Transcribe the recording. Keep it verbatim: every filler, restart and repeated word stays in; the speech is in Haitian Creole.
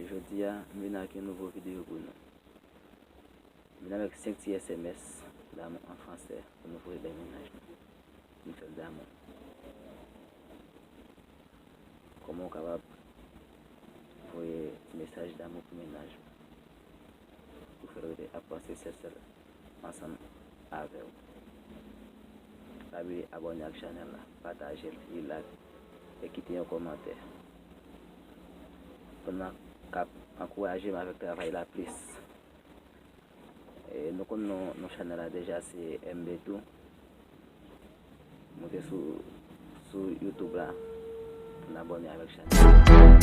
Jodi a, m vin ak yon nouvo videyo pou nou. M vin avèk senk ti S M S damou an fransè pou nou voye bay mennaj nou. Pou nou fè l damou. Kòman w kapab voye ti mesaj damou pou mennaj ou? Pou fè l rete ap panse sèl sèl ansanm avè w. Pa bliye abòne ak chanèl la, pataje l, li like, e kite yon kòmantè. Pou n ka ankouraje m avèk travay la plis. E, nou konn non, non chanèl la deja, se M B tou. Moute sou, sou YouTube la pou n abòne avèk chanèl la.